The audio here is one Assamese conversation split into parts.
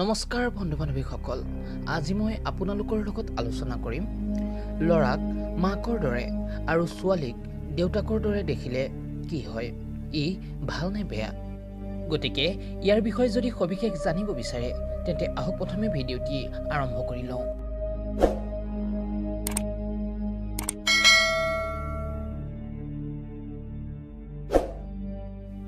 নমস্কাৰ বন্ধু বান্ধৱীসকল, আজি মই আপোনালোকৰ লগত আলোচনা কৰিম ল'ৰাক মাকৰ দৰে আৰু ছোৱালীক দেউতাকৰ দৰে দেখিলে কি হয়, ই ভাল নে বেয়া। গতিকে ইয়াৰ বিষয়ে যদি সবিশেষ জানিব বিচাৰে তেন্তে আহক প্ৰথমে ভিডিঅ'টি আৰম্ভ কৰি লওঁ।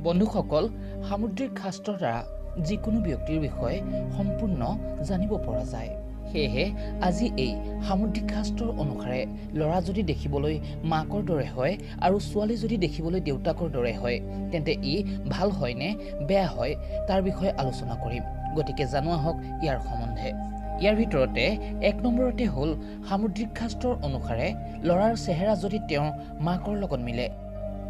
বন্ধুসকল, সামুদ্ৰিক শাস্ত্ৰৰ দ্বাৰা যিকোনো ব্যক্তিৰ বিষয়ে সম্পূৰ্ণ জানিব পৰা যায়। সেয়েহে আজি এই সামুদ্ৰিক শাস্ত্ৰৰ অনুসাৰে ল'ৰা যদি দেখিবলৈ মাকৰ দৰে হয় আৰু ছোৱালী যদি দেখিবলৈ দেউতাকৰ দৰে হয় তেন্তে ই ভাল হয় নে বেয়া হয় তাৰ বিষয়ে আলোচনা কৰিম। গতিকে জানো আহক ইয়াৰ সম্বন্ধে। ইয়াৰ ভিতৰতে এক নম্বৰতে হ'ল সামুদ্ৰিক শাস্ত্ৰৰ অনুসাৰে ল'ৰাৰ চেহেৰা যদি তেওঁৰ মাকৰ লগত মিলে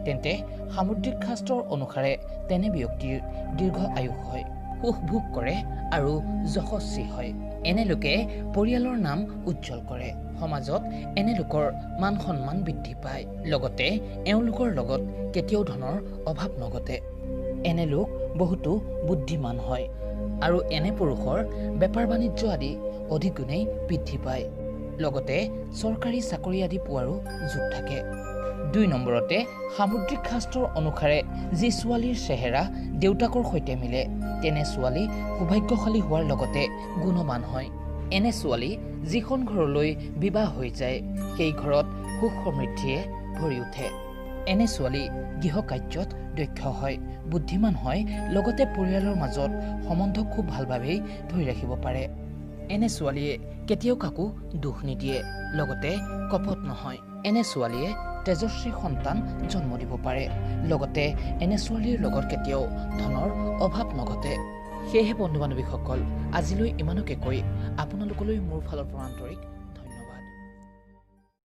তেন্তে সামুদ্ৰিক শাস্ত্ৰৰ অনুসাৰে তেনে ব্যক্তিৰ দীৰ্ঘ আয়ুস হয়, সুখ ভোগ কৰে আৰু যশস্বী হয়। এনে লোকে পৰিয়ালৰ নাম উজ্জ্বল কৰে, সমাজত এনে লোকৰ মান সন্মান বৃদ্ধি পায়, লগতে এওঁলোকৰ লগত কেতিয়াও ধনৰ অভাৱ নঘটে। এনে লোক বহুতো বুদ্ধিমান হয় আৰু এনে পুৰুষৰ বেপাৰ বাণিজ্য আদি অধিক গুণেই বৃদ্ধি পায়, লগতে চৰকাৰী চাকৰি আদি পোৱাৰো যোগ থাকে। দুই নম্বৰতে সামুদ্ৰিক শাস্ত্ৰৰ অনুসাৰে যি ছোৱালীৰ চেহেৰা দেউতাকৰ সৈতে মিলে তেনে ছোৱালী সৌভাগ্যশালী হোৱাৰ লগতে গুণবান হয়। এনে ছোৱালী যিখন ঘৰলৈ বিবাহ হৈ যায় সেই ঘৰত সুখ সমৃদ্ধিয়ে ভৰি উঠে। এনে ছোৱালী গৃহ কাৰ্যত দক্ষ হয়, বুদ্ধিমান হয়, লগতে পৰিয়ালৰ মাজত সম্বন্ধ খুব ভালভাৱেই ধৰি ৰাখিব পাৰে। এনে ছোৱালীয়ে কেতিয়াও কাকো দুখ নিদিয়ে, লগতে কপট নহয়। এনে ছোৱালীয়ে তেজস্বী সন্তান জন্ম দিব পাৰে, লগতে এনে ছোৱালীৰ লগত কেতিয়াও ধনৰ অভাৱ নঘটে। সেয়েহে বন্ধু বান্ধৱীসকল, আজিলৈ ইমানকে কৈ আপোনালোকলৈ মোৰ ফালৰ পৰা আন্তৰিক